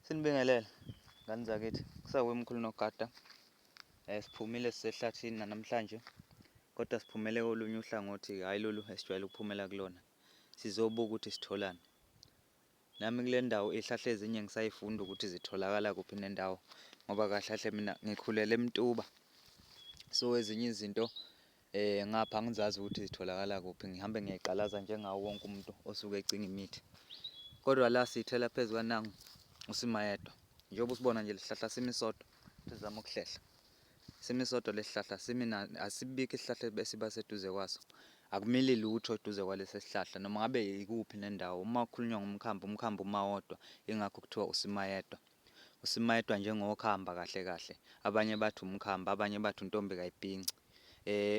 Sinibingelele ngane zakithi, kusawemkhulu nogada. Siphumile sisehlathini namhlanje kodwa siphumele kolunye uhlangothi, hhayi lolu esijwayele ukuphumela kulona. Sizobuka ukuthi sitholani. Nami kule ndawo iy'hlahla ezinye ngisay'funda ukuthi zitholakala kuphi nendawo ngoba kahle kahle mina ngikhulele eMtuba. So ezinye izinto ngapha angizazi ukuthi zitholakala kuphi, ngihambe ngiyay'qalaza njengawo wonke umuntu osuke ecinga imithi. Kodwa la siy'thela phezu kwanangu usimayedwa. Njengoba usibona nje lesihlahla simi sodwa, sizama ukuhlehla. Simi sodwa lesihlahla simi asibikho isihlahla esiba seduze kwaso. Akumili lutho eduze kwalesi sihlahla noma ngabe ikuphi nendawo. Uma kukhulunywa ngomkhambi, umkhambi uma wodwa, ingakho kuthiwa usimayedwa. Usimayedwa njengokhamba kahle kahle. Abanye bathi umkhamba, abanye bathi untombi kayibhinci.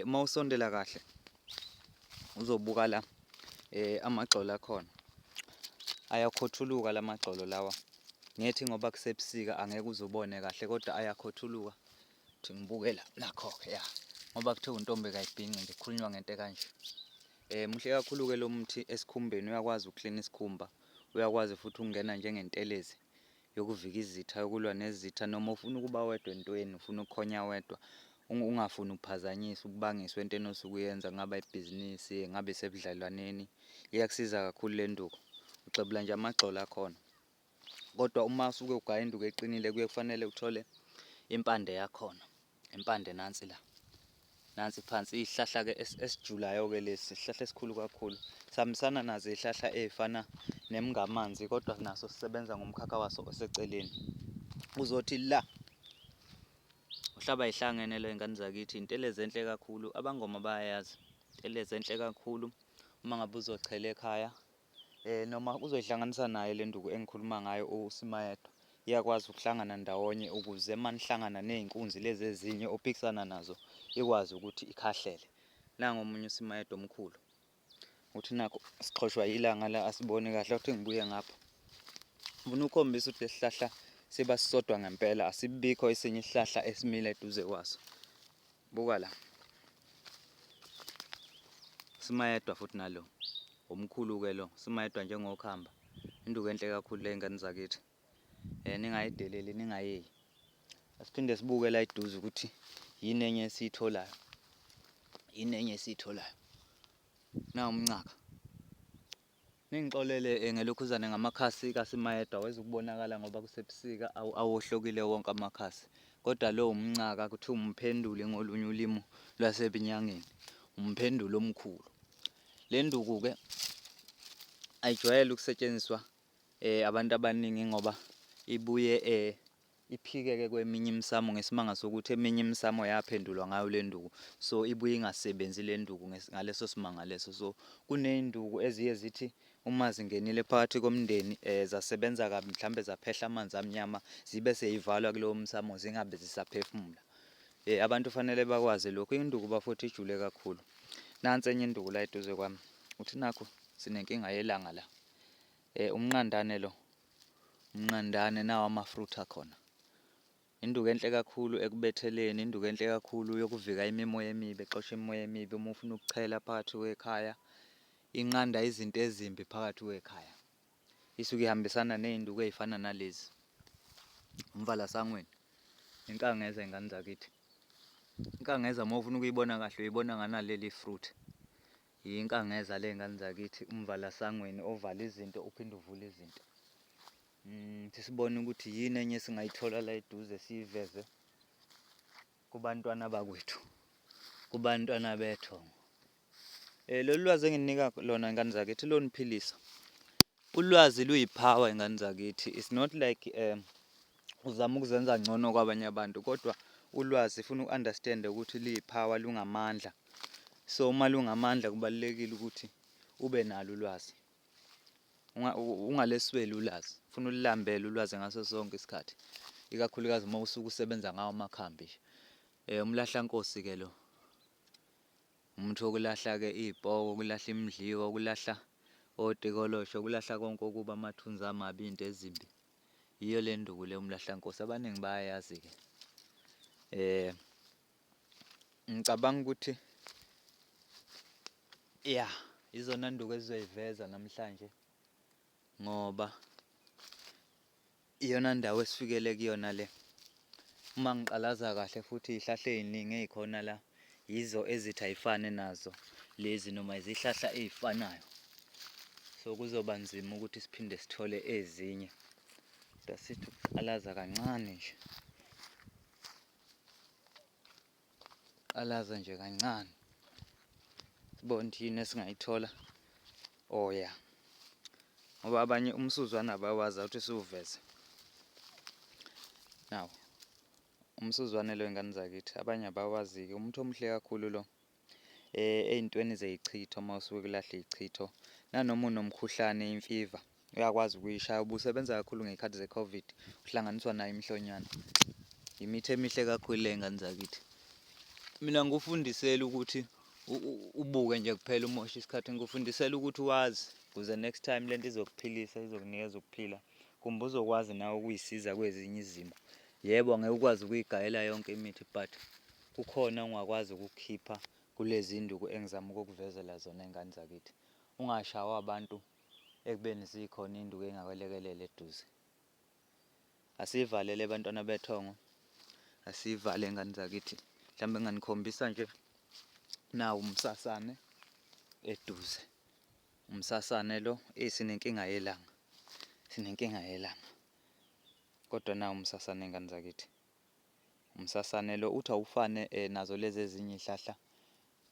Uma usondela kahle uzobuka la amagxolo akhona. Ayakhothuluka lamagxolo lawa. Ngethi ngoba kusebusika angeke uze ubone kahle kodwa ayakhothuluka. Thi ngibuke la nakho-ke ya. Ngoba kuthiwa untombi kayibhinci nje kukhulunywa ngento ekanje. Muhle kakhulu-ke lo muthi esikhumbeni, uyakwazi ukuklina isikhumba, uyakwazi futhi ukungena njengentelezi yokuvika izitha, yokulwa nezitha noma ufuna ukuba wedwa entweni, ufuna ukukhonya wedwa, ungafuni ukuphazanyiswa, ukubangiswa entweni osuke uyenza, kungaba ibhizinisi, ngabe isebudlelwaneni. Iyakusiza kakhulu le nduku. Uxebula nje amagxolo akhona. Kodwa uma usuke ugaya induku eqinile kuye kufanele uthole impande yakhona. Impande nansi la. Nansi phansi isihlahla-ke esijulayo-ke lesi, isihlahla esikhulu kakhulu. Sihambisana nazo iy'hlahla ey'fana nemngamanzi kodwa naso sisebenza ngomkhakha waso oseceleni. Uzothi la uhlaba yihlangene lo ingane zakithi, intelezi enhle kakhulu, abangoma bayayazi. Intelezi enhle kakhulu uma ngabe uzochela ekhaya noma uzoyihlanganisa naye le nduku engikhuluma ngayo uSimayedwa. Iyakwazi ukuhlangana ndawonye ukuze uma nihlangana ney'nkunzi lezi ezinye ophikisana nazo ikwazi ukuthi ikhahlele. Nangu omunye uSimayedwa omkhulu. Uthi nakho sixhoshwa yilanga la asiboni kahle uthi ngibuye ngapha. Ngifuna ukukhombisa ukuthi lesihlahla siba sisodwa ngempela asibikho esinye isihlahla esimile eduze kwaso. Buka la. Simayedwa futhi nalo. Omkhulu ke lo, simayedwa njengokhamba. Induku enhle kakhulu le ngane zakithi. Ningayideleli, ningayeyi. Asiphinde sibuke la eduze ukuthi yini enye esiyitholayo. Yini enye esiyitholayo. Nawu umncaka. Ningixolele ngelokhuzane ngamakhasi kaSimayedwa awezukubonakala ngoba kusebusika awohlokile wonke amakhasi. Kodwa lo umncaka kuthiwa umphenduli ngolunye ulimi lwasebunyangeni. Umphenduli omkhulu. Le nduku-ke ayijwayele ukusetshenziswa abantu abaningi ngoba ibuye Iphikeke kweminye imisamo ngesimanga sokuthi eminye imisamo yaphendulwa ngayo le nduku, so ibuye ingasebenzi le nduku ngaleso simanga leso. So kuney'nduku eziye zithi uma zingenile phakathi komndeni zasebenza kabi mhlampe zaphehla amanzi amnyama zibe seyivalwa kulowo msamo zingabe zisaphefumula. Abantu fanele bakwazi lokhu. Induku bafowethu ijule kakhulu. Nansi enye induku la eduze kwami. Uthi nakhu sinenkinga yelanga la. Umnqandane lo. Umnqandane nawo ama-fruit akhona. Induku enhle kakhulu ekubetheleni, induku enhle kakhulu yokuvika imimoya emibi, exosha imimoya emibi uma ufuna ukuchela phakathi kwekhaya. Inqanda izinto ezimbi phakathi kwekhaya. Isuke ihambisana ney'nduku ey'fana nalezi. Umvalasangweni, inkangeza ingane zakithi. Inkangeza uma ufuna ukuyibona kahle uyibona nganaleli fruit. Yinkangeza le ngane zakithi umvalasangweni ovala izinto uphinde uvule izinto. Sibone ukuthi yini enye esingayithola la eduze siyiveze kubantwana bakwethu, kubantwana bethongo. Lolu lwazi engininika lona ngane zakithi loniphilisa. Ulwazi luyi-power ngane zakithi. It's not like uzama ukuzenza ngcono kwabanye abantu kodwa ulwazi funa u-understand ukuthi liyi-power lungamandla. So uma lungamandla kubalulekile ukuthi ube nalo ulwazi. Ungalesweli ulwazi. Funa ulilambele ulwazi ngaso sonke isikhathi. Ikakhulukazi uma usuke usebenza ngawo amakhambi nje. Umlahlankosi ke lo. Umuthi wokulahla-ke iy'poko, ukulahla imidliwa, ukulahla otikoloshe, ukulahla konke okubi, amathunzi amabi, iy'nto ezimbi. Yiyo le nduku le umlahlankosi, abaningi bayayazi-ke. Ngicabanga ukuthi ya izona nduku esizoyiveza namhlanje ngoba. Iyona ndawo esifikele kuyona le. Uma ngiqalaza kahle futhi iy'hlahla ey'ningi ey'khona la yizo ezithi ayifane nazo lezi noma izihlahla ey'fanayo. So kuzoba nzima ukuthi siphinde sithole ezinye. Kodwa sithi ukuqalaza kancane nje. Qalaza nje kancane. Sibone ukuthi yini esingayithola. Oh yeah. Ngoba abanye umsuzwana abawazi awuthi siwuveze. Now umsuzwane lo ingane zakithi abanye abawazi-ke umuthi omuhle kakhulu lo. Ey'ntweni zeyichitho uma usuke kulahla iy'chitho nanoma unomkhuhlane imfiva uyakwazi ukuyishaya ubusebenza kakhulu ngey'khathi ze-COVID uhlanganiswa nayo imihlonyana. Imithi emihle kakhulu le ngane zakithi. Mina ngikufundisela ukuthi ubuke nje kuphela umoshe isikhathi ngikufundisela ukuthi wazi ukuze next time lento izokuphilisa izokunikeza ukuphila kumbe uzokwazi nawe ukuyisiza kwezinye izimo. Yebo angeke ukwazi ukuyigayela yonke imithi but kukhona ongakwazi ukukukhipha kulezi nduku engizama ukukuvezela zona ingane zakithi. Ungashawa abantu ekubeni zikhona iy'nduku ey'ngakwelekelela eduze. Asiyivalele bantwana bethongo, asiyivale ngane zakithi. Mhlawumbe nginganikhombisa nje nawu umsasane eduze. Umsasane lo, eyi sinenkinga yelanga, sinenkinga yelanga. Kodwa nawu umsasane ngane zakithi. Umsasane lo uthi awufane nazo lezi ezinye iy'hlahla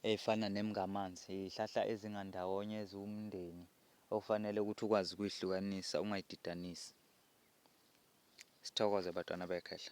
ey'fana nemngamanzi, iy'hlahla ezingandawonye eziwumndeni okufanele ukuthi ukwazi ukuy'hlukanisa ungayididanisi. Sithokoze bantwana bekhehla.